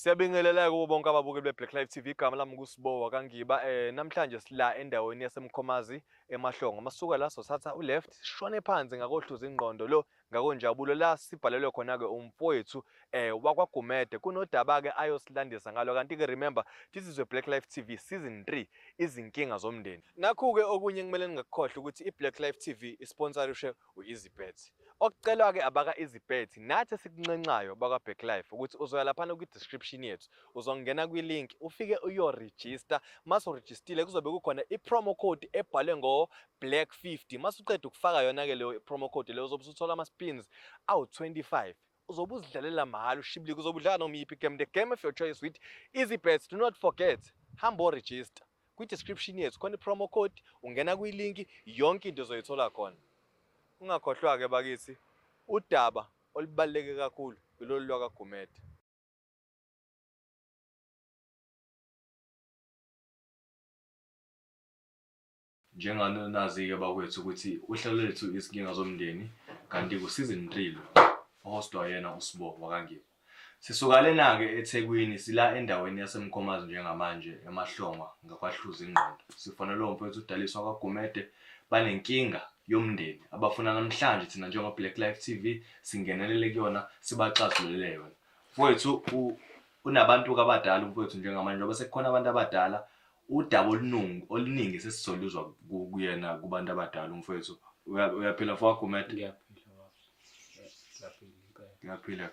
Siyabingelela kubo bonke ababukeli be-Black Life TV. Igama lami nguSibo wakaNgiba. Namhlanje sila endaweni yaseMkhomazi eMahlongo. Masuka la sothatha u-left sishone phansi ngakohluza ingqondo lo ngakonjabulo la sibhalelwe khona-ke umfowethu wakwaGumede. Kunodaba-ke ayosilandisa ngalo. Kanti-ke remember, this is your Black Life TV season 3, izinkinga zomndeni. Nakhu-ke okunye kumele ningakukhohlwa ukuthi i-Black Life TV isponsorishe u-EasyBet. Okucelwa-ke abaka-EasyBet nathi esikunxenxayo bakwa-Black Life ukuthi uzoya laphana kwi-description yethu, uzongena kwi-link ufike uyorejista. Mase urejistile kuzobe kukhona i-promo code ebhalwe ngo-Black 50. Mase uqeda ukufaka yona-ke leyo promo code leyo, uzobe usuthola ama-spins awu-25. Uzobe uzidlalela mahhala ushibilike, uzobe udlala noma iyiphi game, the game of your choice with EasyBet. Do not forget, hamba orejista kwi-description yethu khona i-promo code, ungena kwi-link, yonke into uzoyithola khona. Ungakhohlwa-ke bakithi, udaba olubaluleke kakhulu ilolu lwakaGumede. Njenganazi-ke bakwethu ukuthi uhlelo lethu izinkinga zomndeni, kanti ku-season 3 lo ohostwa yena uSibo wakaNgiba. Sisuka lena-ke eThekwini, sila endaweni yaseMkhomazi njengamanje eMahlongwa ngakwaHluza ingqondo. Sifonelwe umfowethu uDaliswa kwaGumede, banenkinga yomndeni abafuna namhlanje thina njengo-Black Life TV singenelele kuyona, sibaxazulule yona. Mfowethu unabantu abadala umfowethu njengamanje, njengoba sekukhona abantu abadala, udaba olunungi oluningi sesizoluzwa kuyena kubantu abadala umfowethu. Uyaphila mfowethu Gumede? Ngiyaphila baba. Ngiyaphila impela. Ngiyaphila.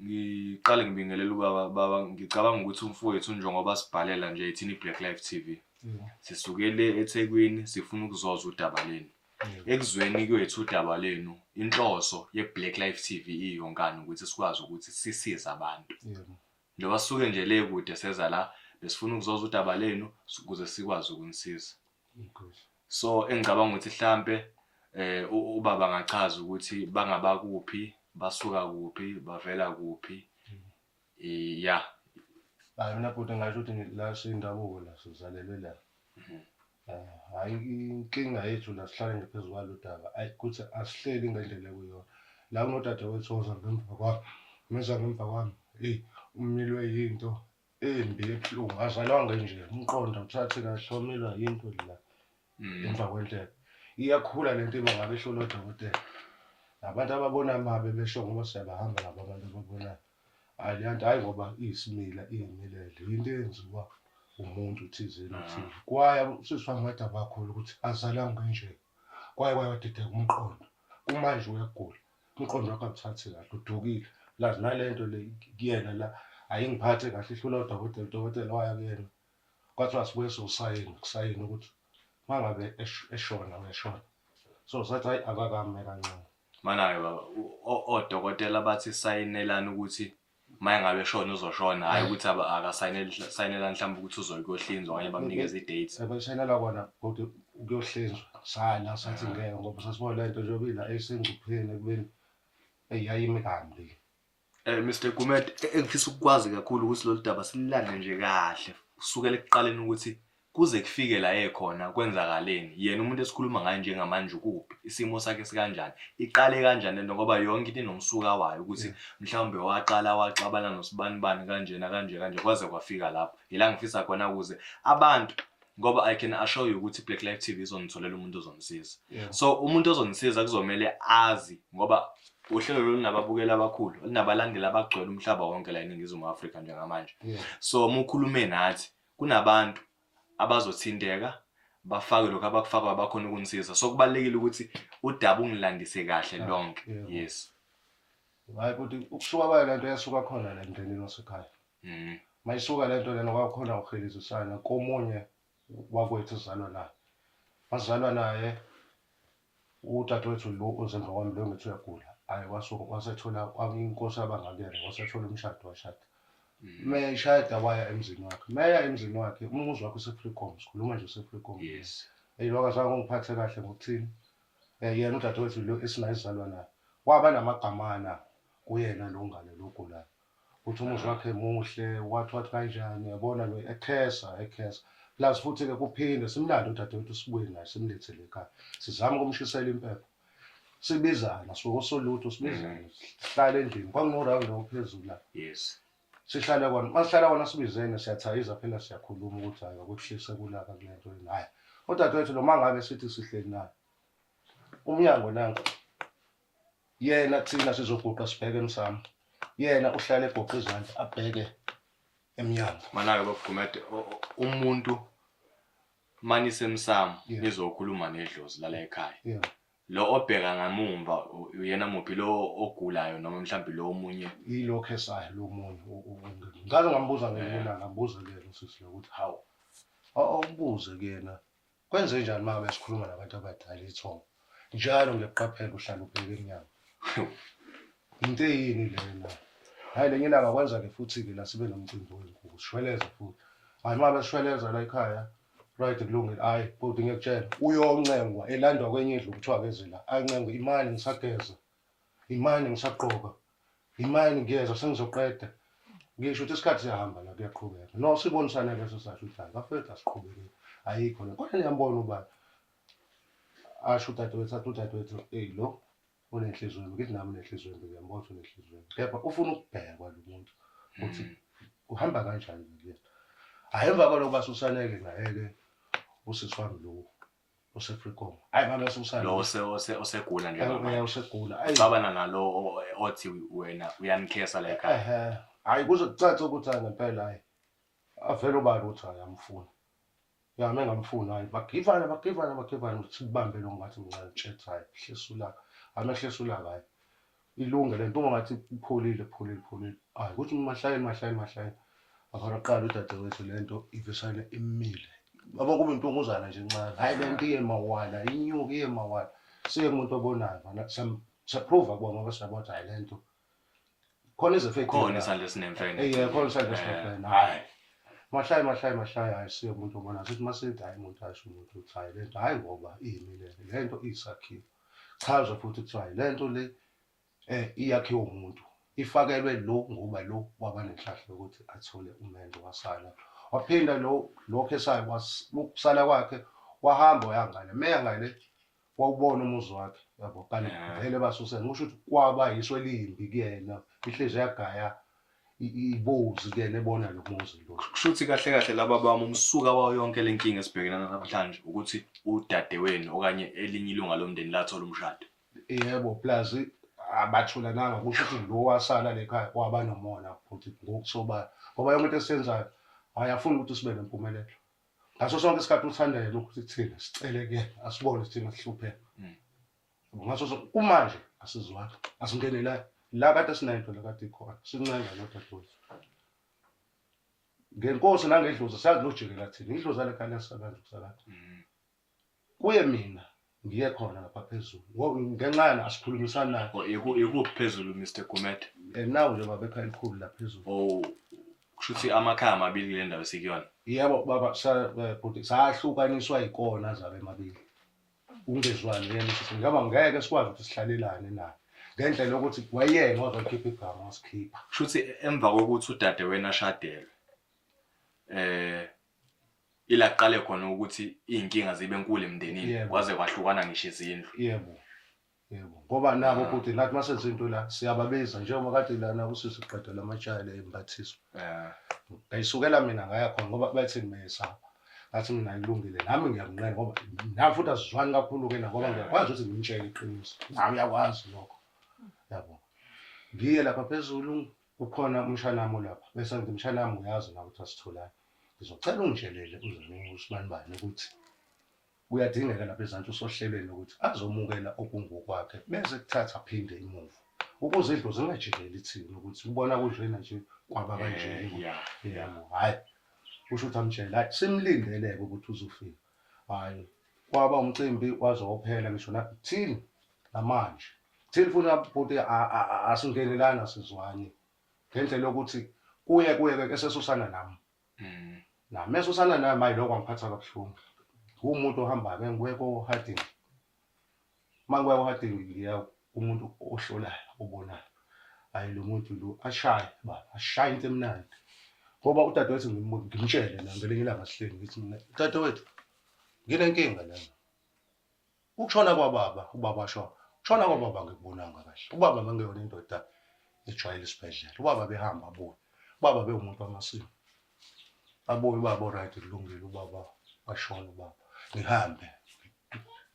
Ngiqale ngibingelele ubaba, baba ngicabanga ukuthi umfowethu njengoba sibhalela nje ithini Black Life TV. Sisuke le eThekwini sifuna ukuzozwa udaba lenu. Ekuzweni kwethu udaba lenu, inhloso ye Black Life TV iyonkana ukuthi sikwazi ukuthi sisize abantu. Njengoba sisuke nje le kude seza la, besifuna ukuzozwa udaba lenu ukuze sikwazi ukunisiza. So engicabanga ukuthi mhlambe ubaba angachaza ukuthi bangabakuphi, basuka kuphi, bavela kuphi. Ya. Hayi mina bhuti ngasho ukuthi la sindabuko la sizalelwe la. Hayi inkinga yethu la sihlale nje phezu kwalo daba. Ayi kuthi asihleli ngendlela ekuyona. La kunodadewethu oza ngemva kwami. Meza ngemva kwami. Hey, umilwe yinto embi ebuhlungu. Azalwanga nje umqondo uthathe kahle wamilwa yinto la. Emva kwendlela. Iyakhula lento iba ngabe ihlola odokotela. Nabantu ababona amabe besho ngoba siyabahamba nabo abantu ababonayo. Hayi le nto hayi ngoba iyisimila iyimilele yinto eyenziwa umuntu thizeni othile. Kwaya usisi wami wade abakhulu ukuthi azalanga nje. Kwaye kwaye wadideka umqondo. Kumanje uyagula. Umqondo wakhe awuthathi kahle udukile. Plus nalento le kuyena la ayingiphathe kahle ihlula udokotela, udokotela waya kuyena. Kwathiwa sibuye sosayina, kusayina ukuthi mangabe eshona uyashona. So sathi hayi akakame kancane. Mana-ke baba, odokotela bathi sayinelani ukuthi maye ngabe eshona uzoshona, hhayi ukuthi akasayinelani mhlawumbe ukuthi uzoya kuyohlinzwa okanye bamnikeze i-date. Ebesayinela kona kodwa ukuyohlinzwa. Sala sathi ngeke ngoba sasibona lento njengoba ila esengcupheni ekubeni eyayimi kambi. Mr Gumede, engifisa ukukwazi kakhulu ukuthi lolu daba sililande nje kahle kusukela ekuqaleni ukuthi kuze kufike la ekhona kwenzakaleni. Yena umuntu esikhuluma ngaye njengamanje ukuphi, isimo sakhe sikanjani, iqale kanjani lento, ngoba yonke into inomsuka wayo ukuthi mhlawumbe waqala waxabana nosibanibani kanjena kanje kanje kwaze kwafika lapho. Yila ngifisa khona ukuze abantu, ngoba I can assure you ukuthi Black Life TV izonitholela umuntu ozonisiza. So umuntu ozonisiza kuzomele azi, ngoba uhlelo olunababukeli abakhulu, olunabalandeli abagcwele umhlaba wonke la eNingizimu Afrika njengamanje. So uma ukhulume nathi kunabantu abazothinteka bafake lokho abakufakayo bakhona ukunisiza. So kubalulekile ukuthi udaba ungilandise kahle lonke. Yes. Hayi bhuti, ukusuka kwayo lento yasuka khona la emndenini wasekhaya. Mayisuka lento lena kwakhona ukuhelezisana komunye wakwethu sizalwa naye. Masizalwa naye udadewethu lo ozemva kwami lo ngithi uyagula. Hayi wasuka wasethola inkosi abangakuyena wasethola umshado washada. Meshada waya emzini wakhe. Meya emzini wakhe umuzi wakhe useFreekom, sikhuluma nje useFreekom. Hey lokho azange ungiphathe kahle ngokuthini. Yena udadewethu lo esinaye sizalwa naye. Waba namagamana kuyena lo ngane lo ogulayo. Uthi umuzi wakhe muhle, wathi wathi kanjani, yabona lo ekhesa ekhesa. Plus futhi ke kuphinde simlande udadewethu sibuye naye simlethe le ekhaya. Sizama ukumshisela impepho. Sibizana suke osolutho sibizana sihlale endlini. Kwakuno round ophezulu la. Sihlale kona, masihlala kona sibizene siyathayiza phela siyakhuluma ukuthi hhayi akuhlise kulaka kule nto lena. Hhayi, udadewethu lo mangabe sithi sihleli naye, umnyango nangu, yena thina sizoguqa sibheke emsamo, yena uhlale egoqe izandla abheke emnyango. Mana-ke babuGumede, umuntu manisemsamo nizokhuluma nedlozi lala ekhaya. Lo obheka ngamumva uyena muphi, lo ogulayo noma mhlawumbe lo omunye? Yilokhu esayo lo munye. Ngaze ngambuza ngelinye ilanga, ngambuza kuyena usisi lo ukuthi hawu, awubuze kuyena kwenze njani uma ngabe sikhuluma nabantu abadala ithongo, njalo ngiyakuqaphela uhlala ubheke emnyango. Into eyini lena? Hhayi, lenye ilanga kwenza-ke futhi-ke la sibe nomcimbi wenkukhu, sishweleze futhi. Hhayi, uma besishweleza la ekhaya, right, kulungile. Hhayi, bhuti ngiyakutshela, uyoncengwa elandwa kwenye indlu kuthiwa keze la, ancengwe imani ngisageza, imani ngisagqoka, imani ngiyeza sengizoqeda. Ngisho ukuthi isikhathi siyahamba la kuyaqhubeka. No, sibonisane-ke sesasho ukuthi hhayi bafethu asiqhubekeni, ayikho le. Kodwa niyambona ubani? Asho udadewethu, athi udadewethu, eyi lo unenhliziyo embi, ngithi nami unenhliziyo embi, ngiyambona ukuthi unenhliziyo embi. Kepha ufuna ukubhekwa lo muntu ukuthi kuhamba kanjani kuyena. Hhayi, emva kwaloko basusaneke naye-ke usisi wami lo oseFrikong. Hhayi, mama yasusana. Lo osegula njengamanje. Osegula. Ayi. Uxabana nalo othi wena uyanikhesa la ekhaya. Ehhe. Hhayi, kuze kucace ukuthi hhayi ngempela hhayi. Avele ubani ukuthi hhayi amfuni. Ya, mengamfuni hhayi bagivana bagivana bagivana sibambe lo ngathi mncane tshethe hhayi hlisa ulaka. Hhayi mehlisa ulaka hhayi. Ilunge lento uma ngathi ipholile pholile pholile. Hhayi kuthi mahlayeni mahlayeni mahlayeni. Akhona kuqala udadewethu lento ivesane imile. Yabo kube intunguzana nje encane. Hhayi lento iye mawala, inyuke iye mawala. Siye kumuntu obonayo bana siyaprova kuba ngoba siyabona ukuthi hhayi lento khona ize-effect. Khona isandla esinemfene. Eh, khona isandla esinemfene. Hhayi. Mahlaye mahlaye mahlaye hhayi siye kumuntu obonayo. Sithi masithi hhayi umuntu asho umuntu ukuthi hhayi lento hhayi ngoba iyimilele lento iyisakhiwo. Chaza futhi kuthiwa hhayi lento le iyakhiwa umuntu. Ifakelwe lo ngoba lo waba nenhlahla yokuthi athole umendo wasala. Waphinda lo lokho esayo ukusala kwakhe wahamba wayangale. Meya ngale wawubona umuzi wakhe yabo kanti vele basusene kusho ukuthi kwaba yiso elimbi kuyena inhliziyo yagaya ibozi kuyena ebona lo muzi lo. Kusho ukuthi kahle kahle laba bami umsuka wayo yonke le nkinga esibhekene nayo namhlanje ukuthi udadewenu okanye elinye ilunga lomndeni lathola umshado. Yebo, plus abatholananga kusho ukuthi lo wasala lekhaya waba nomona futhi ngokusobala ngoba yonke into esiyenzayo hhayi afuni ukuthi sibe nempumelelo. Ngaso sonke isikhathi uthanda yena ukuthi thina sicele kuyena asibone thina sihlupheka. Ngaso sonke kumanje asizwani asingenelani la kade sinento la kade ikhona sincenga nodadewethu. Ngenkosi nangedlozi sazi lojikela thina idlozi alekhaya liyasebenza ukusakade. Kuye mina ngiye khona lapha phezulu ngenxa yana asikhulumisani naye. Ikuphi phezulu Mr Gumede? Nawu nje baba ekhaya elikhulu la phezulu. Oh, kusho ukuthi amakhaya amabili kule ndawo esikuyona. Yebo baba bhuti sahlukaniswa ikona zabe mabili. Ungezwani yena sisi ngoba ngeke sikwazi ukuthi sihlalelane naye. Ngendlela yokuthi wayena wazokhipha igama wasikhipha. Kusho ukuthi emva kokuthi udadewenu ashadelwe ilaqale khona ukuthi izinkinga zibe nkulu emndenini kwaze kwahlukana ngisho izindlu. Yebo. Yebo. Ngoba nabo futhi nathi masenza into la siyababiza njengoba kade lana usisi uqedela amatshayela embathiswa. Ngayisukela mina ngaya khona ngoba bathi ngiyesaba. Ngathi mina ilungile nami ngiyamnqena ngoba nami futhi asizwani kakhulu ke ngoba ngiyakwazi ukuthi ngimtshele iqiniso. Nawe uyakwazi lokho. Yabo. Ngiye lapha phezulu kukhona umshanami lapha bese ngithi mshanami uyazi na ukuthi asitholani. Ngizocela ungitshelele uze usibanibani ukuthi kuyadingeka lapha ezantsi usohlelweni ukuthi azomukela okungokwakhe bese kuthatha aphinde imuva ukuze idlozi ingajikeli thina ukuthi ubona kunjena nje kwaba kanje. Yebo, hhayi kusho ukuthi amtshele hhayi simlindeleke ukuthi uzofika. Hhayi kwaba umcimbi waze wophela ngisho thini namanje thini funa bhuti asingenelani asizwani ngendlela yokuthi kuye kuye ke esesusana nami. Nami esusana nami hayi lokho angiphatha kabuhlungu. Ngumuntu ohambayo ngibuye ko-Harding. Uma ngibuya ko-Harding ngiya kumuntu ohlolayo obonayo. Hhayi lo muntu lo ashaye baba ashaye into emnandi. Ngoba udadewethu ngimtshele la ngelinye ilanga sihleli ngithi mina dadewethu nginenkinga lana. Ukushona kwababa, ubaba ashona. Ukushona kwababa ngikubonanga kahle. Ubaba ngangeyona indoda ejwayele isibhedlela. Ubaba behamba abuye. Ubaba bewumuntu wamasiko. Abuye ubaba o-right kulungile ubaba washona ubaba. Ngihambe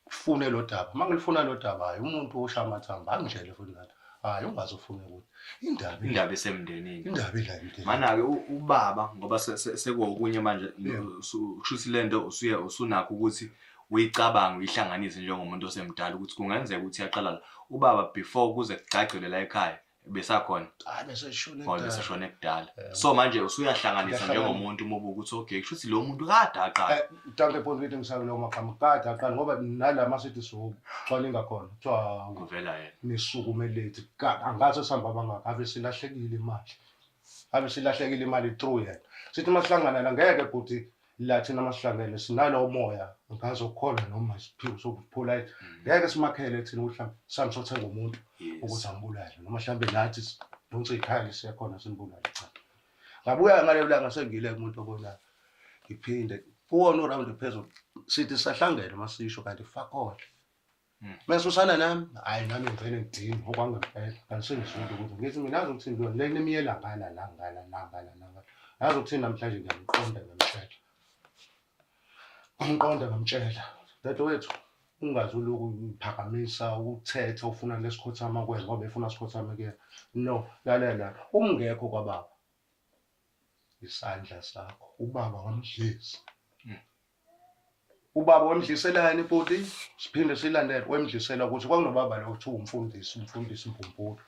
ngifune lo daba. Uma ngilifuna lo daba hhayi umuntu oshaya amathambo angitshele futhi ngathi hhayi ungaze ufune ukuthi indaba Indaba esemndenini. Indaba ila emndenini. Mana-ke ubaba ngoba sekuwokunye manje kusho ukuthi le nto usuye usunakho ukuthi uyicabange uyihlanganise njengomuntu osemdala ukuthi kungenzeka ukuthi iyaqala la. Ubaba before kuze kugcagcele la ekhaya besakhona. Hayi beseshone Oh, kudala. beseshone kudala. So manje usuyahlanganisa njengomuntu uma ubuka ukuthi okay kusho ukuthi lo muntu kade aqala. Danke bhuti ngithi ngisakulowo magama kade aqala ngoba nala masithi socwaninga khona kuthiwa hawu, Kuvela yena. nisukume late angazi sihamba bangaka ave silahlekile imali ave silahlekile imali through yena sithi masihlangana la ngeke bhuti la thina masihlangene sinalowo moya ngazi okukhona noma isiphiwo sokuphula ngeke simakhele thina ukuthi mhlawumbe sami sothenga umuntu ukuthi ambulale noma mhlawumbe nathi sidonse ikhaya siyakhona simbulale. Cha, ngabuya ngalelo langa sengile kumuntu obonayo ngiphinde kuwona uround phezulu sithi sahlangene masisho kanti fakole mase usana nami hayi nami ngivele ngidini okwangempela kanti sengizwile ukuthi ngithi mina azi ukuthi ntoni le nimiyela ngala la ngala la ngala la ngala azi ukuthi namhlanje ngiyamqonda ngamtshela ngamqonda ngamtshela dadewethu ungaze ulokhu uphakamisa ukuthetha ufuna lesikhothama kwena ngoba efuna sikhothame kuyena. No, lalela umngekho kwababa isandla sakho ubaba wamdlisa. Ubaba wemdliselani bhuti siphinde silandele wemdlisela ukuthi kwakunobaba lo kuthiwa umfundisi umfundisi Mpumpulu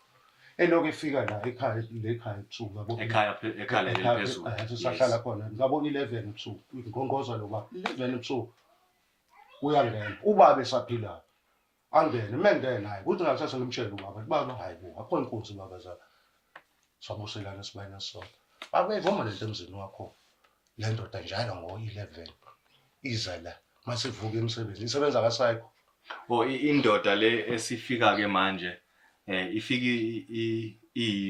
elokhu efika la ekhaya lekhaya ebusuku ngabo Ekhaya ekhaya leliphezulu. Sisahlala khona ngabo 11 ebusuku ngongoza lo baba 11 ebusuku uyangena ubaba esaphilayo angene mengena hayi kuthi ngakusasa ngimtshele ubaba baba hayi bo akho inkunzi baba zala sabuselana sibayena sona baba uyayivuma lento emzini wakho le ndoda njalo ngo-11 iza la masivuka emsebenzini isebenza kaSayikho. Oh indoda le esifika ke manje ifika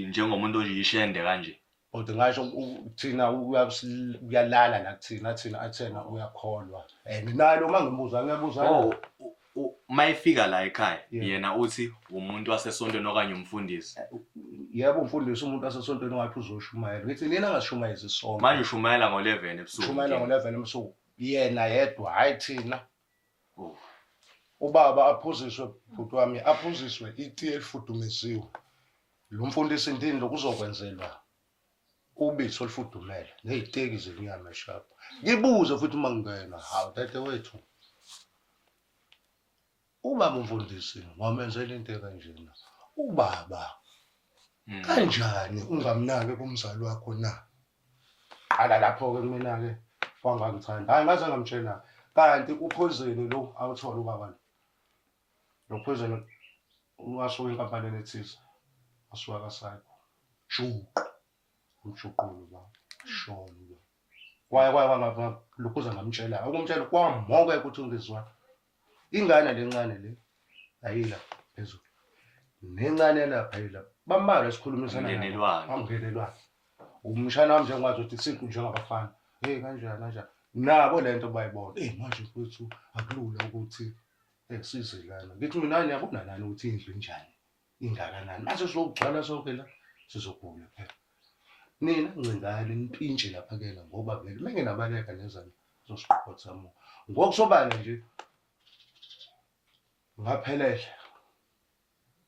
njengomuntu oyishende kanje. Kodwa ngasho thina uyalala la kuthina thina athena uyakholwa. Nalo uma ngimbuza ngiyabuza. Oh mayifika la ekhaya yena uthi umuntu wasesontweni okanye umfundisi. Yebo umfundisi umuntu wasesontweni wathi uzoshumayela. Ngithi nina ngashumayeza isonto. Manje ushumayela ngo-11 ebusuku. Ushumayela ngo-11 ebusuku. Yena yedwa hayi thina. Ubaba aphuziswe bhuti wami aphuziswe itiye elifudumeziwe. Lo mfundisi ndini lokuzokwenzelwa ubisi olufudumele neziteki zenyama eshapha. Ngibuze futhi uma ngingena, hawu dadewethu. Ubaba umfundisi wamenzela into kanjena. Ubaba kanjani ungamnaki kumzali wakho na? Qala lapho ke mina ke wangangithanda. Hayi ngaze ngamtshela kanti upoison lo awuthola ubaba lo. Lo poison wasuka enkampanini ethize. Wasuka kaSayikho. Shuqu. Umshuqulo baba. Shona. Kwaye kwaye lokhuza ngamtshela. Ukumtshela kwamoke ukuthi ungizwa. Ingane lencane le ayila phezulu. Nencane lapha ayila. Bambalwa esikhulumisana nabo. Bamngenelwana. Umshana wami njengokwazi ukuthi siqu njengabafana. Hey kanjani kanjani. Nabo lento bayibona. Hey manje mfowethu akulula ukuthi size lana. Ngithi mina niyabona nani ukuthi indlu injani. Ingakanani. Manje sizogcwala sonke la sizogula phela. Nina ncingane nimpintshe lapha kena ngoba vele mengenabaleka nezana zosiqhotha mo. Ngokusobala nje ngaphelele.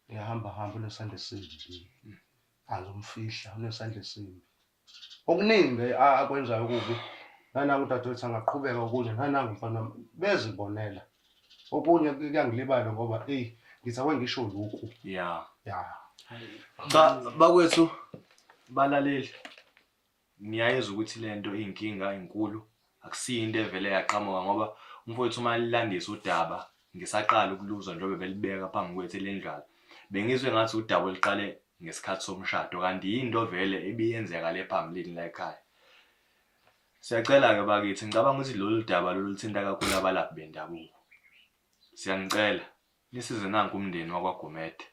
Ngiyahamba hamba unesandla esimbi. Azomfihla unesandla esimbi. Okuningi akwenzayo kubi. Nanangu udadewethu angaqhubeka okunye nanangu mfana wami bezibonela. Okunye kuyangilibala ngoba ey ngithi ake ngisho lokhu. Yeah. Yeah. Cha bakwethu balaleli niyayizwa ukuthi lento inkinga enkulu akusiyo into evele yaqhamuka ngoba umfowethu uma lilandisa udaba ngisaqala ukuluzwa njengoba belibeka phambi kwethu elendlala bengizwe ngathi udaba oluqale ngesikhathi somshado kanti yinto vele ebiyenzeka le phambilini la ekhaya. Siyacela ke bakithi ngicabanga ukuthi lolu daba loluthinta kakhulu abalaphi bendabuko. Siyanicela nisize nanku umndeni wakwaGumede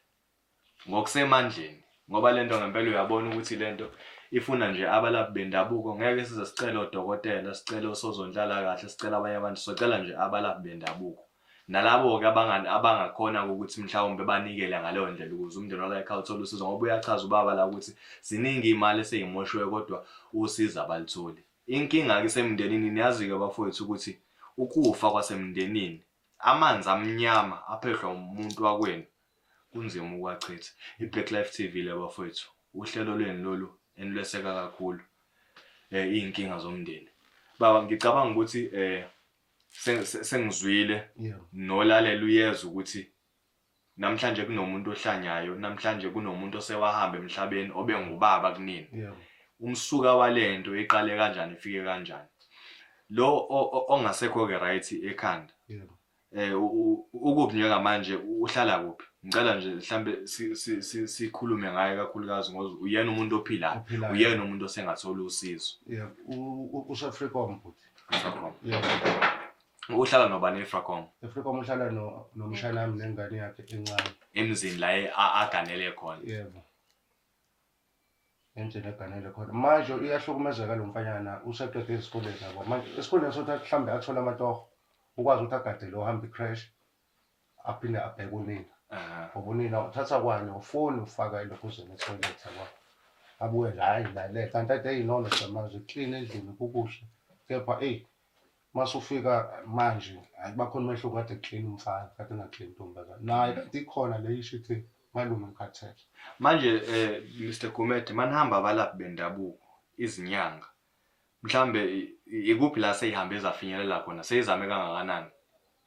ngokusemandleni ngoba lento ngempela uyabona ukuthi lento ifuna nje abalaphi bendabuko ngeke size sicele odokotela sicele osozonhlala kahle sicela abanye abantu socela nje abalaphi bendabuko. Nalabo-ke abangakhona ukuthi mhlawumbe banikele ngaleyo ndlela ukuze umndeni wala ekhaya uthole usizo, ngoba uyachaza ubaba la ukuthi ziningi iy'mali esey'moshiwe kodwa usizo abalutholi. Inkinga-ke isemndenini, niyazi-ke bafowethu ukuthi ukufa kwasemndenini, amanzi amnyama aphehlwa umuntu wakwenu, kunzima ukuwachitha. I-Black Life TV le bafowethu, uhlelo lwenu lolu enilweseka kakhulu iy'nkinga zomndeni. Baba, ngicabanga ukuthi sengizwile nolalela uyezwa ukuthi namhlanje kunomuntu ohlanyayo, namhlanje kunomuntu osewahamba emhlabeni obengubaba kunini. Umsuka walento iqale kanjani, ifike kanjani? Lo ongasekho-ke right ekhanda. Ukuphi njengamanje, uhlala kuphi? Ngicela nje mhlambe sikhulume ngaye kakhulukazi ngoba uyena umuntu ophilayo, uyena umuntu osengathola usizo. Yebo, useFricom bhuti. Africom. Yebo. Uhlala nobani eFricom? EFricom uhlala nomshana wami nengane yakhe encane. Emzini la aganele khona. Yebo. Emzini aganele khona. Manje uyahlukumezeka lo mfanyana, useqede esikoleni yabo. Manje esikoleni sokuthi mhlambe athole amatoho, ukwazi ukuthi agade lo hamba i-creche, aphinde abheke unina. Ngoba unina uthatha kwani ufoni ufaka elokhuzeni ethoyilethi yabo. Abuye nje hhayi lalela kanti ade eyinono manje clean endlini kukuhle. Kepha eyi masufika manje hayi bakhona umehluko kade clean umfana kade engaclean intombazane. Naye kade ikhona le isho ithi malume ngikhathele. Manje Mr Gumede, manihamba abalaphi bendabuko izinyanga mhlambe ikuphi la seyihambe zafinyelela khona, seyizame kangakanani?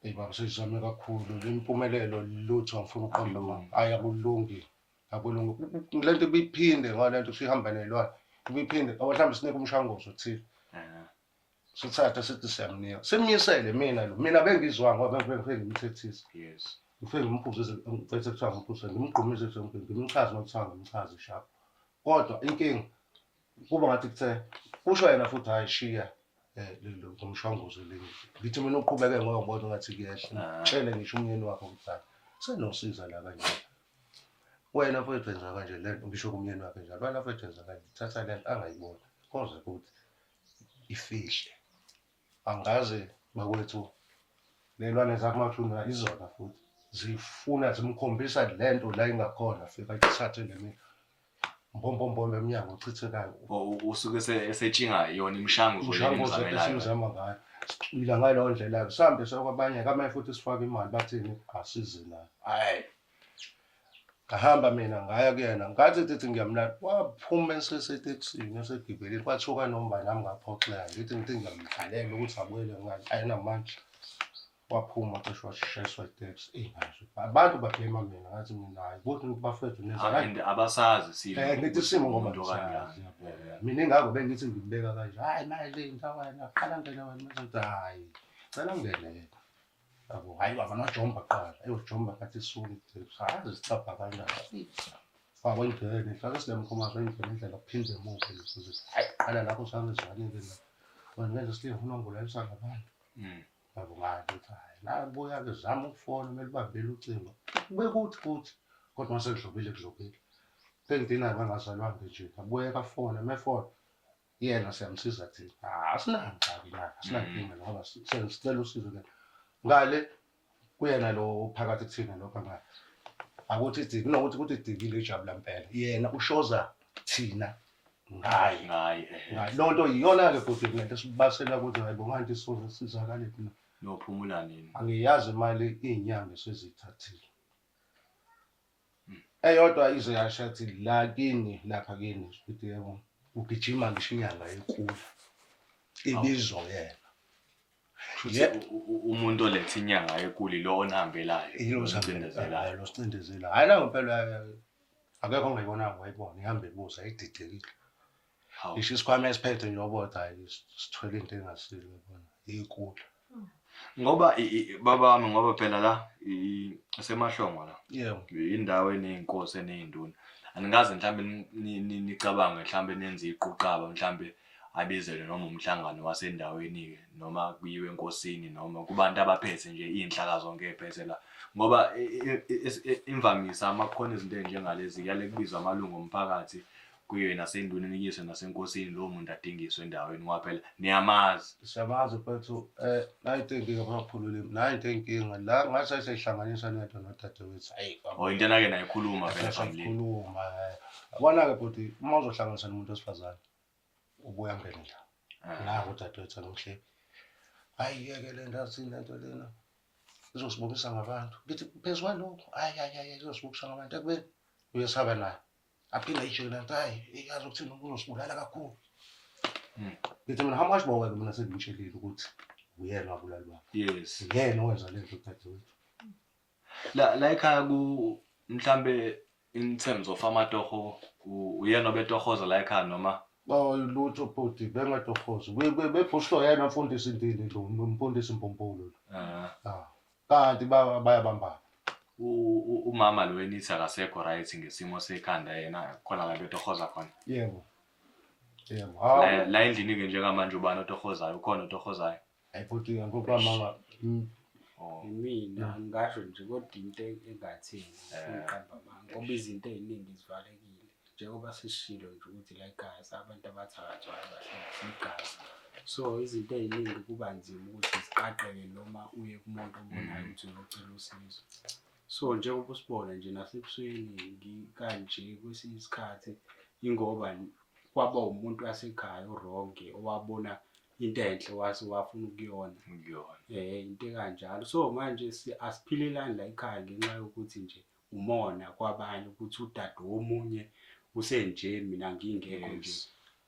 Eyi baba, seyizame kakhulu impumelelo lutho, angifuni ukuqamba amanga. Hhayi akulungi, akulungi. Le nto ibiphinde ngoba le nto sihamba nelwane ibiphinde ngoba mhlawumbe sinike umshanguzo othile. Sithathe sithi siyamnika, simyisele mina lo mina bengizwa ngoba bengifike ngimthethise. Yes. Ngifike ngimphuzise ngiphethe kuthiwa ngimphuzise ngimgqumise ngimchaze nokuthiwa ngimchaze sharp. Kodwa inkinga kuba ngathi kuthe kusho yena futhi hhayi shiya ngomshwanguzo le. Ngithi mina uqhubeke ngoba ngibona ngathi kuyehla. Tshele ngisho umyeni wakho ukuthi hhayi senosiza la kanje. Wena mfowethu wenza kanje le nto, ngisho kumyeni wakhe njalo. Wena mfowethu wenza kanje, thatha le nto angayiboni. Koze kuthi ifihle. Angazi bakwethu lelwane zakho mathuna izona futhi zifuna zimkhombisa lento la ingakhona fika ithathe le mina mbombombombe emnyango uchithekayo. Usuke esetshinga yona imishanguzo imishanguzo esimzama ngayo. Sicwila ngaleyo ndlela sihambe sokwabanye kamanye futhi sifake imali bathini asize nayo. Hayi. Ngahamba mina ngaya kuyena ngathi thithi ngiyamlanda waphuma esesetekisini esegibelile kwathuka noma nami ngaphoxeka ngithi ngithi ngiyamdlalela ukuthi abuyele ngani ayinamandla waphuma cishe washayiswa iteksi. Eyi ngazi abantu babhema mina ngathi mina hayi kuthi bafethu nenza And abasazi isimo. Ngithi isimo ngoba ngisazi mina ingakho bengithi ngibeka kanje hayi manje le indawo wena qala ngene wena manje hayi cela ngene yena. Yabo hayi baba nojomba kuqala eyojomba ngathi isuke iteksi hayi sicabha kanjani. Faka ingene hlale silemkhomazo ingene indlela kuphinde emuva nje hayi qala lapho sangizwanile la. Wena ngenza silinga ufuna ungibulalisa ngabantu. Yabo ngathi ukuthi hayi nabuya ke zama ukufona kumele ubambele ucingo. Kube kuthi kuthi kodwa mase kudlubile kudlubile. Sengidina bangazalwanga nje abuye kafona mefona yena siyamsiza thina. Asinangxaki naye asinankinga ngoba sicela usizo ke. Ngale kuyena lo phakathi kuthina lokho ngale. Akuthi diki kunokuthi kuthi dikile ijabula impela. Yena ushoza thina ngaye. Ngaye. Ngaye. Lonto iyona ke futhi lento esibasela ukuthi hayibo nganti soze sizakale thina. Nophumula nini? Angiyazi imali izinyanga esizithathile. Eyodwa ize yasho yathi la kini lapha kini ukuthi yebo ugijima ngisho inyanga enkulu ibizwa yena. Umuntu olethe inyanga enkulu lo onihambelayo. Yilo osicindezelayo. Lo sicindezelayo. Hayi la ngempela akekho ongayibonanga wayibona ihamba ibuza ididekile. Ngisho isikhwama esiphethe nje obodwa hayi sithwele into engasile yabona inkulu. Ngoba baba wami ngoba phela la isemahlongo la. Yebo. Indawo eneyinkosi eneyinduna. Anikaze mhlambe nicabange mhlambe nenze iquqaba mhlambe abizelwe noma umhlangano wasendaweni ke noma kuyiwe enkosini noma kubantu abaphethe nje inhlaka zonke ephethe la. Ngoba imvamisa amakhona izinto ezinjengalezi kuyale kubizwa amalungu omphakathi Kuyiwe nasenduneni, kuyiswe nasenkosini, lowo muntu adingiswe endaweni ngoba phela niyamazi. Siyamazi mfethu, nayi into eyinkinga phakaphula ulimi, nayi into eyinkinga la ngathi seyihlanganisa nento nodadewethu. Hayi, Oh, into enake nayikhuluma vele phambilini. Sayikhuluma. Yabona-ke bhuti, uma uzohlanganisa nomuntu wesifazane, ubuya angene la. Nangu udadewethu angimhleki. Hayi yeke le nto athini le nto lena. Izosibukisa ngabantu. Ngithi phezu kwalokho, hayi hayi hayi izosibukisa ngabantu ekubeni uyesaba naye. Aphinde ayijike le nto, hayi yazi ukuthini uzosibulala kakhulu. Ngithi mina how much more mina sengimtshelile ukuthi uyena wabulala ubaba. Yes. Uyena owenza le nto dadewethu. La ekhaya ku mhlambe in terms of amatoho, uyena obetohoza la ekhaya noma? Oh, lutho bhuti, bengatohoza. Bephushwa yena mfundisi ndini lo, mfundisi Mpompolo lo. Kanti bayabambana. Umama lo enithi akasekho right ngesimo sekhanda yena khona la betohoza khona. Yebo. Yebo. La endlini ke njengamanje ubani otohozayo? Ukhona otohozayo? Hayi bhuti, ngokwamanga. Mina ngisho nje kodwa into engathini ngiqamba amanga ngoba izinto eziningi zivalekile njengoba sishilo nje ukuthi la ekhaya sabantu abathakathwayo kahle igazi, so izinto eziningi kuba nzima ukuthi ziqaqeke noma uye kumuntu obonayo ukuthi uyocela usizo. So njengoba usibona nje nasebusweni ngikanje kwesinye isikhathi ingoba kwaba umuntu wasekhaya uronke owabona into enhle wase wafuna ukuyona. Into ekanjalo. So manje asiphilelani la ekhaya ngenxa yokuthi nje umona kwabanye ukuthi udade womunye usenje mina ngingekho nje.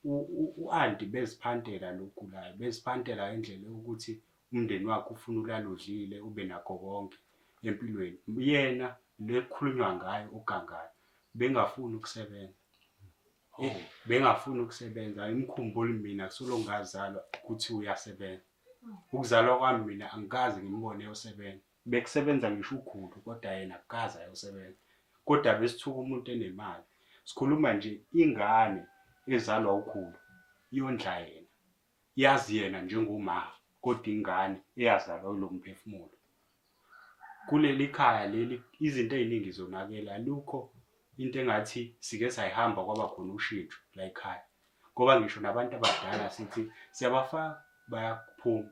U-anti beziphantela lokugulayo, beziphantela indlela yokuthi umndeni wakhe ufuna ulale udlile ube nakho konke empilweni. Yena lekukhulunywa ngayo ugangayo bengafuni ukusebenza. Bengafuni ukusebenza. Imkhumbuli mina kusolo ngazalwa ukuthi uyasebenza. Ukuzalwa kwami mina angikaze ngimbone eyosebenza. Bekusebenza ngisho ukhulu kodwa yena akukaze ayosebenza. Kodwa besithuka umuntu enemali. Sikhuluma nje ingane ezalwa ukhulu iyondla yena. Yazi yena njengomama kodwa ingane eyazalwa kulo mphefumulo. Kuleli khaya leli izinto eziningi zonakela lukho into engathi sike sayihamba kwaba khona ushintsho la ekhaya. Ngoba ngisho nabantu abadala sithi siyabafaka bayaphuma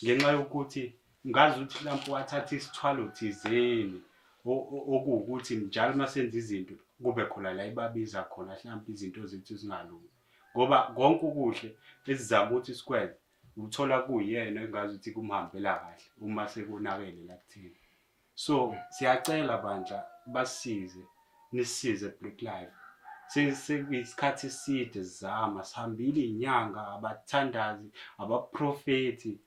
ngenxa yokuthi ngazi ukuthi mhlawumbe wathatha isithwalo thizeni okuwukuthi njalo masenza izinto kube khona la ibabiza khona mhlawumbe izinto zethu zingalungi. Ngoba konke okuhle esizama ukuthi sikwenze uthola kuyena engazi ukuthi kumhambela kahle uma sekonakele la kuthina. So siyacela bandla basisize, nisisize Black Life. Sekuyisikhathi eside sizama, sihambile izinyanga, abathandazi, abaprofethi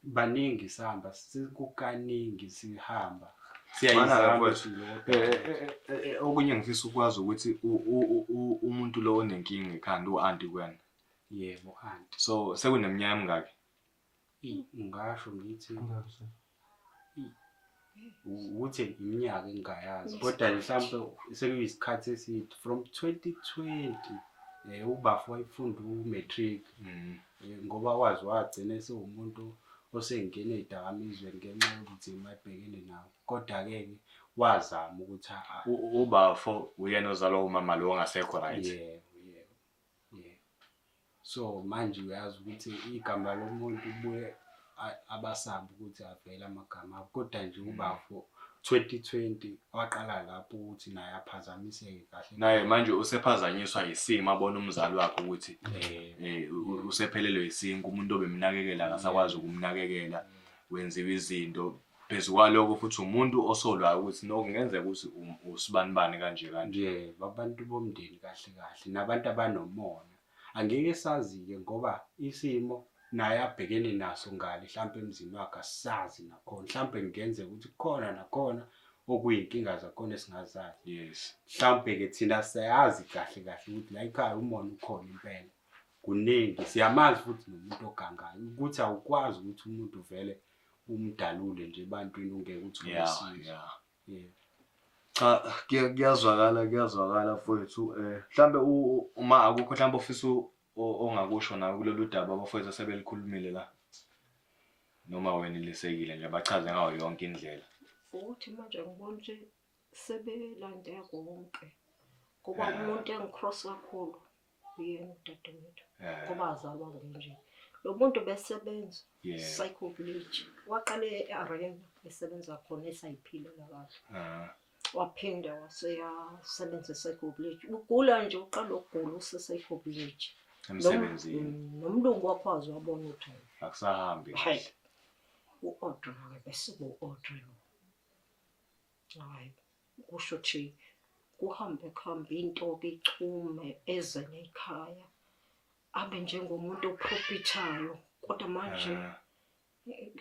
baningi sihamba, sekukaningi sihamba. Siyayizama impilo kodwa. Okunye ngifisa ukwazi ukuthi umuntu lo onenkinga ekhanda u-anti kuwena. Yebo, anti. So sekuneminyaka emingaki? Ngisho ngithi ukuthi iminyaka engingayazi kodwa mhlawumbe sekuyisikhathi eside from 2020 ubafo wayefunda u-matric ngoba wazi wagcina esewumuntu osengena ey'dakamizweni ngenxa yobunzima abhekene nabo. Kodwa-ke wazama ukuthi Ubafo uyena ozalwa umama lo ongasekho right? Yebo, yebo, yebo. So manje uyazi ukuthi igama lomuntu ubuye abasabi ukuthi avele amagama abo. Kodwa nje ubafo 2020 waqala lapho ukuthi naye aphazamiseke kahle. Naye manje usephazanyiswa yisimo abona umzali wakhe ukuthi usephelelwe yisinkwa, umuntu obemnakekela akasakwazi ukumnakekela, wenziwa izinto. Phezu kwalokho futhi umuntu osolwayo ukuthi no kungenzeka ukuthi usibanibani kanje kanje. Yebo, abantu bomndeni kahle kahle nabantu abanomona. Angeke sazi-ke ngoba isimo naye abhekene naso ngale mhlampe emzini wakhe asisazi nakhona. Mhlampe kungenzeka ukuthi kukhona nakhona okuyinkinga zakhona esingazazi. Yes. Mhlampe-ke thina siyazi kahle kahle ukuthi la ekhaya umona ukhona impela. Kuningi siyamazi futhi nomuntu ogangayo ukuthi awukwazi ukuthi umuntu vele umdalule nje ebantwini ungeke uthole usizo. Yeah. Cha, kuyazwakala, kuyazwakala mfowethu. Mhlambe uma akukho mhlambe ofisa ongakusho nawe kulolu daba abafowethu asebelikhulumile la. Noma wena ilisekile nje bachaze ngayo yonke indlela. Ukuthi manje ngibona ukuthi sebelande konke. Ngoba umuntu engicross kakhulu uyena udadewethu. Ngoba azalwa ngenje. Lo muntu besebenza Psycho Village. Waqale e-arena esebenza khona esayiphilela kahle. Waphinda waseyasebenza e-Psycho Village. Ugula nje uqala ukugula use-Psycho Village. Emsebenzini. Nomlungu wakho waze wabona ukuthi akusahambi. Hayi. U-Audrey-ke bese ku-Audrey. Hhayi, kusho ukuthi kuhambe kuhambe into-ke ichume eze nekhaya. Abe njengomuntu oprofithayo kodwa manje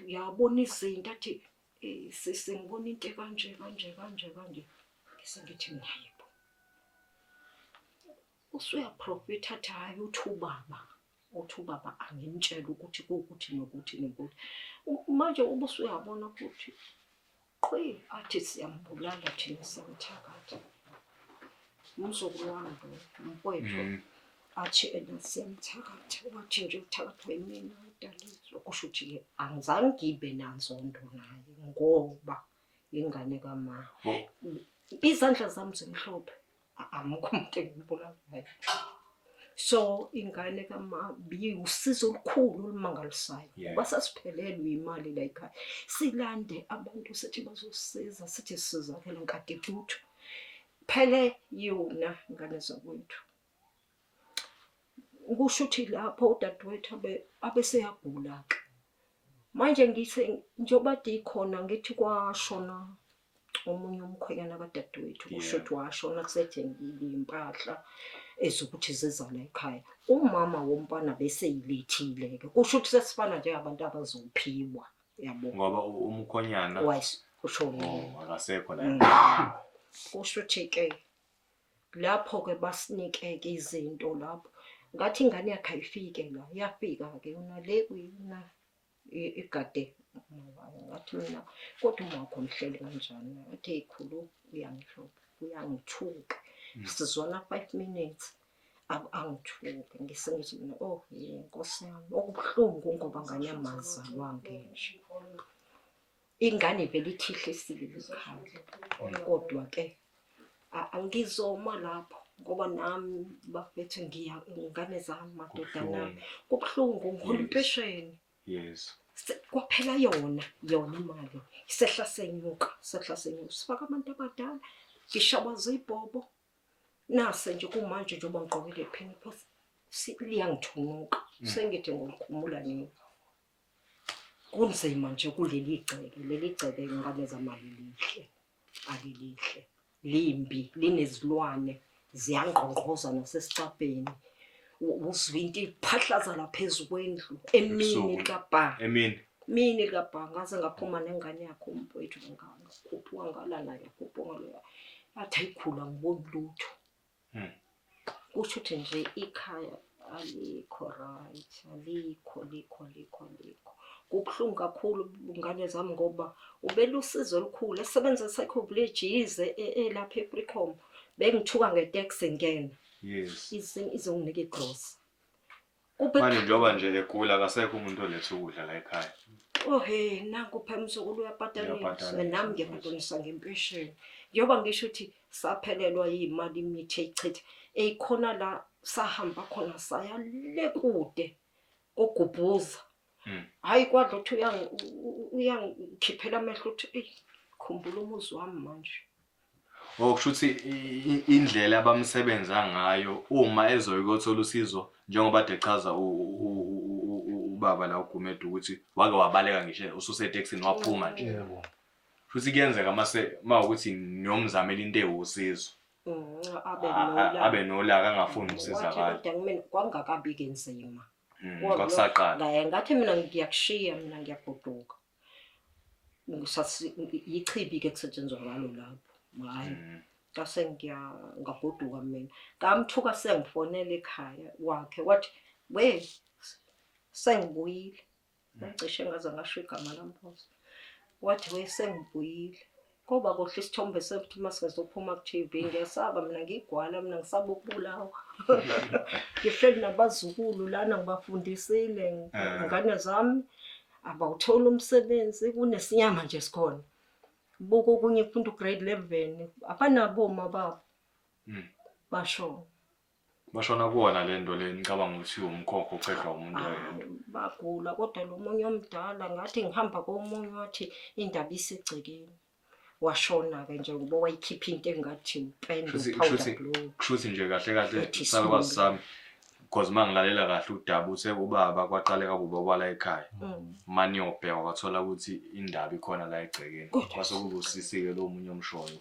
uyabona izinto athi sisi ngibona into ekanje kanje kanje kanje. Ngise ngithi mina yebo. Usuyaprofitha athi hhayi uthi ubaba. Uthi ubaba angimtshele ukuthi kuwukuthi nokuthi nokuthi. Manje ubusuyabona ukuthi qhi athi siyambulala thina siyamthakatha. Umzukulu wami lo umfowethu athi ena siyamthakatha wathi nje uthakathwa yimina udalizwe kusho ukuthi-ke angizange ngibe nanzondo naye ngoba ingane kama. Izandla zami zimhlophe. Amukho umuntu engimbulalayo. So ingane kama biwusizo olukhulu olumangalisayo. Ngoba sasiphelelwe imali la ekhaya. Silande abantu sithi bazosiza sithi sizakele nkathi lutho. Phele yona ingane zakwethu. Kusho ukuthi lapho udadewethu abeseyagula-ke. Manje ngise njengoba ikhona ngithi kwashona omunye umkhwenyana kadadewethu kusho ukuthi washona kusethengile iy'mpahla ezokuthi ziza la ekhaya. Umama womfana beseyilethile-ke kusho ukuthi sesifana njengabantu abazophiwa yabo. Ngoba umkhonyana ushonile. Oh, akasekho la. Kusho ukuthi-ke lapho-ke basinike-ke izinto lapho. Ngathi ingane yakhe ayifike la, yafika-ke yona le kuyona igade uma wayo. Ngathi mina kodwa uma wakho ngihleli kanjani? Ngathi eyi khulu uyangihlupha, uyangithuka. Sizwana 5 minutes angithuke. Ngise ngithi mina oh Nkosi yami okubuhlungu ngoba ngane yami azalwa nje. Ingane ivele ithihlisile ekhaya. Kodwa ke angizoma lapho ngoba nami bafethu ngiya ingane zami madodana ami. Kubuhlungu ngihola impesheni. Yes. Kwaphela yona imali. Sehla senyuka, sehla senyuka. Sifaka abantu abadala, ngishabaza ibhobo. Nase nje kumanje njengoba ngigqokile iphini phasi liyangithunuka. Sengithi ngolikhumula nini. Kunzima nje kuleli gceke, leli gceke ingane zamali lihle. Alilihle. Limbi, linezilwane, ziyangqongqoza nasesicabheni. Uzwa into iphahlaza lapha phezu kwendlu emini kabha. Emini. Mini kabha ngaze ngaphuma nengane yakho umfowethu ngakhuphuka ngala naye ngakhuphuka ngala. Athi ayikhula ngiboni lutho. Kusho ukuthi nje ikhaya alikho right, alikho likho likho likho. Kubuhlungu kakhulu ngane zami ngoba ubelusizo olukhulu esebenza eSycho Village yize elapha eFreecom bengithuka ngeteksi ngena. Yes. Izonginika igross. Manje njengoba nje egula akasekho umuntu oletha ukudla la ekhaya. Oh hey, nanku phela umzukulu uyabhadalisa nami ngiyabhadalisa ngempesheni. Njengoba ngisho ukuthi saphelelwa yimali imithi eyichitha eyikhona la sahamba khona saya le kude kogubhuza. Hayi kwadla uthi uyangikhiphela amehlo uthi eyi khumbula umuzi wami manje. Okusho ukuthi indlela abamsebenza ngayo uma ezoyikothola usizo njengoba ade chaza ubaba la uGumede ukuthi wake wabaleka ngisho ususetekisini waphuma nje. Yebo. Futhi kuyenzeka mase mawukuthi niyomzamela into ewusizo. Abe Abe nolaka angafuni ukusizakala. Kodwa mina kwangakabi ke nzima. Kwakusaqala. Ngathi mina ngiyakushiya mina ngiyagoduka. Yichibi ke kusetshenzwa ngalo lapho. Hayi. Ngase ngagoduka mina. Ngamthuka sengifonela ekhaya wakhe wathi we sengibuyile. Ngicishe ngaze ngasho igama lami phansi. Wathi we sengibuyile. Koba kuhle isithombe sethu masizophuma ku TV ngiyasaba mina ngigwala mina ngisaba ukubulawa. Ngihleli nabazukulu lana ngibafundisile ingane zami abawuthola umsebenzi kunesinyama nje sikhona. Buka okunye kufunda ugrade 11 abanabo mababa. Bashona. Bashona kuwona le nto le ngicabanga ukuthi umkhokho oqedwa umuntu oyedwa. Bagula kodwa lo munye omdala ngathi ngihamba komunye wathi indaba isegcekeni. Washona-ke nje ngoba wayikhipha into engathi upende powder blue. Kushuthi nje kahle kahle salukwazi sami because uma ngilalela kahle udaba uthe ubaba kwaqaleka kuba kwala ekhaya. Mani yobheka wathola ukuthi indaba ikhona la egcekeni. Kwase kuba usisi-ke lo munye omshoyo.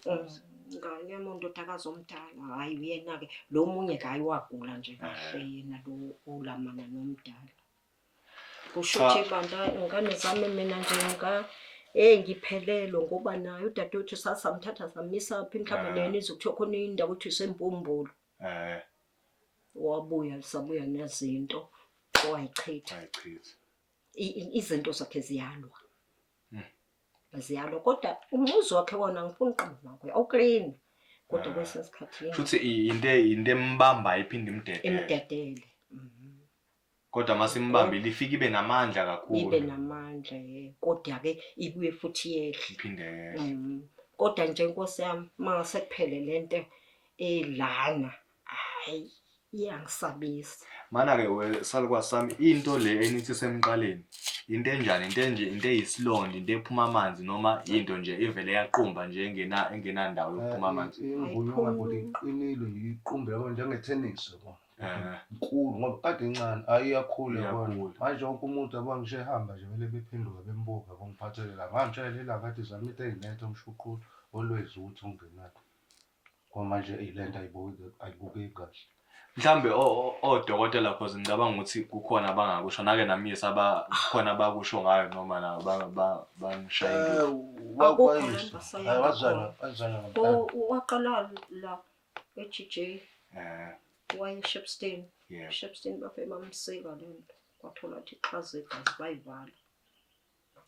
Ngane ndodakazi omdala, hhayi uyena-ke lo munye-ke hhayi wagula nje kahle yena lo olamana nomdala. Kusho ukuthi bandla ingane zami mina nje ngiphelelwe ngoba naye udadewethu sasamthatha samisa phi mhlawumbe naye nizokuthiwa khona indawo ukuthi isempumbulu. Wabuya sabuya nezinto wayichitha. Izinto zakhe ziyalwa. Ziyalwa kodwa umuzi wakhe wona ngifuna uqamba wakhe awuklini. Kodwa kwesinye isikhathi futhi into embamba iphinde imdedele. Imdedele. Kodwa masimbambile ifike ibe namandla kakhulu. Ibe namandla kodwa ke ibuye futhi yehle. Iphinde yehle. Kodwa nje Nkosi yami mase kuphele lento elana hayi iyangisabisa. Mana ke we salukwazi sami into le enithi semqaleni into enjani into enje into eyisilonda into ephuma amanzi noma into nje ivele yaqumba nje engenandawo yokuphuma amanzi. Ingunyonga kodwa iqinile iqumbe yabo njengethenisi yabo. Nkulu ngoba kade incane ayiyakhula yabona. Manje wonke umuntu yabona ngisho ehamba nje vele bephenduka bembuka bongiphathelela. Ngamtshela ilanga athi zama into eyinetha umshuqulo always ukuthi ungenaphi. Ngoba manje lento ayibukeki kahle. Mhlambe odokotela cause ngicabanga ukuthi kukhona abangakusho nake namisa kukhona abakusho ngayo noma na bangishayile. Waqala la e-GJ. Waye Shepstone. Shepstone bafike bamsika lento. Kwathola ukuthi iqhaza igazi bayivala.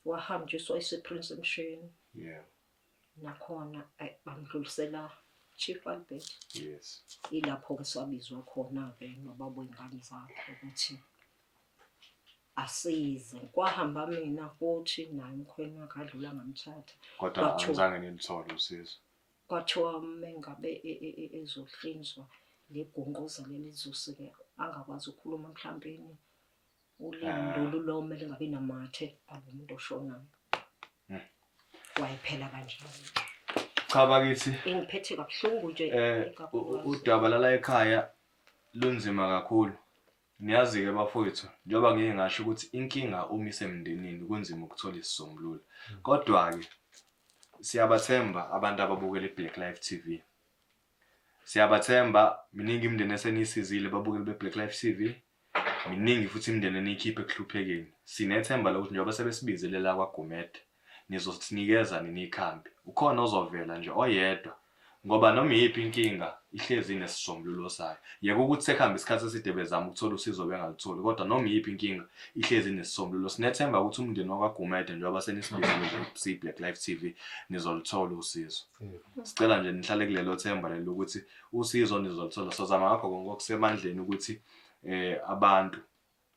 Wahanjiswa esePrince Mshini. Nakhona bamdlulisela Chief Albert. Yes. Ilapho ke sabizwa khona ke nobaba wengane zakhe ukuthi asize. Kwahamba mina futhi naye umkhwena wakhe adlula ngamthatha. Kodwa angizange nilithole usizo. Kwathiwa mengabe ezohlinzwa legonqoza leli lizosike angakwazi ukukhuluma mhlawumbe ulimi lolu lome lingabi namathe abe umuntu oshonayo. Wayephela kanjalo. Cha bakithi ingiphethe kabuhlungu nje. Udaba lala ekhaya lunzima kakhulu. Niyazi-ke bafowethu njengoba ngike ngasho ukuthi inkinga uma isemndenini kunzima ukuthola isisombululo. Kodwa-ke siyabathemba abantu ababukela i-Black Life TV. Siyabathemba miningi imindeni esenisizile babukeli be-Black Life TV. Miningi futhi imindeni eniyikhiphe ekuhluphekeni. Sinethemba lokuthi njengoba sebesibizele la kwaGumede nizosinikeza nini ikhambi. Ukhona ozovela nje oyedwa ngoba noma iyiphi inkinga ihlezi inesisombululo sayo. Yeka ukuthi sekuhambe isikhathi eside bezama ukuthola usizo bengalutholi kodwa noma iyiphi inkinga ihlezi inesisombululo. Sinethemba ukuthi umndeni wakwaGumede njengoba senisibizile nje siyi-Black Life TV nizoluthola usizo. Sicela nje nihlale kulelo themba lelo ukuthi usizo nizoluthola. Sozama ngakho konke okusemandleni ukuthi abantu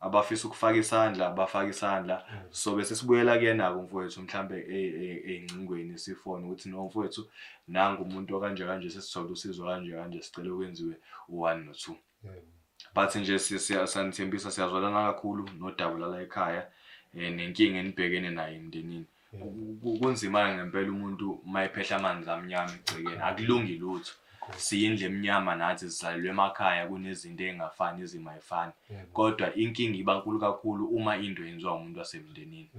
abafisa ukufaka isandla bafaka isandla. So bese sibuyela kuyena-ke umfowethu mhlambe ey'ngcingweni sifone ukuthi no mfowethu nangu umuntu okanje kanje sesithole usizo kanje kanje sicela ukwenziwe u-1 no-2. But nje siyanithembisa siyazwelana kakhulu nodaba lala ekhaya nenkinga enibhekene nayo emndenini. Kunzima ngempela umuntu uma ephehla amanzi amnyama egcekeni akulungi lutho. Siyindlu emnyama nathi sizalelwe emakhaya kunezinto ey'ngafani izimo ayifani. Kodwa inkinga iba nkulu kakhulu uma into yenziwa umuntu wasemndenini.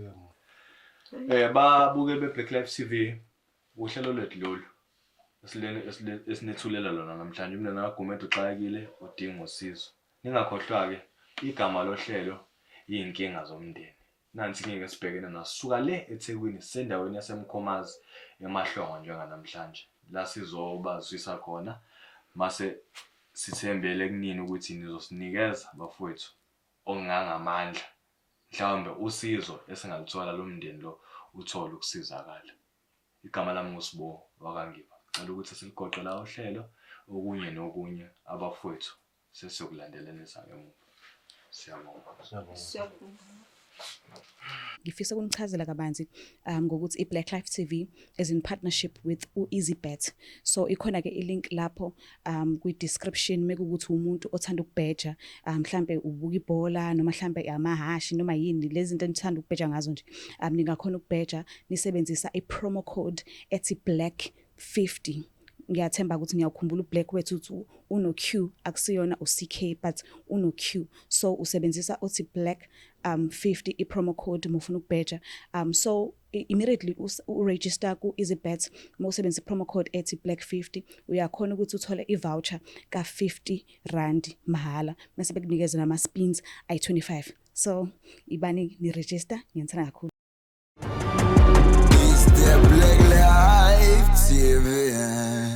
Babukeli be-Black Life TV uhlelo lwethu lolu esinethulela lona namhlanje. Umndeni kaGumede uxakekile udinga usizo. Ningakhohlwa-ke igama lohlelo iy'nkinga zomndeni. Nansi inkinga esibhekene naso suka le eThekwini sisendaweni yaseMkhomazi eMahlongo njenganamhlanje la sizobazwisa khona mase sithembele kunini ukuthi nizosinikeza bafowethu okungangamandla mhlawumbe usizo esingaluthola lo mndeni lo uthole ukusizakala. Igama lami nguSibo wakaNgiba. Ngicela ukuthi siligoqe la uhlelo okunye nokunye abafowethu sesiyokulandelanisa ngemuva. Siyabonga. Siyabonga. Siyabonga. Ngifisa ukunichazela kabanzi ngokuthi i-Black Life TV is in partnership with u-EasyBet. So ikhona ke i-link lapho kwi-description mekuwukuthi umuntu othanda ukubheja, mhlambe ubuka ibhola noma mhlambe amahashi noma yini lezi zinto enithanda ukubheja ngazo nje. Ningakhona ukubheja nisebenzisa i-promo code ethi Black 50. Ngiyathemba ukuthi niyawukhumbula uBlack wethu ukuthi uno-Q, akusiyona u-CK but uno-Q. So usebenzisa uthi Black 50 i-promo code mufuna ukubheja. So immediately u-register ku-EasyBet, uma usebenzisa i-promo code ethi Black 50, uyakhona ukuthi uthole i-voucher ka-R50 mahhala, mase bekunikeza nama-spins ayi-25. So ibani ni-register, ngiyanithanda kakhulu. It's the Black Life TV.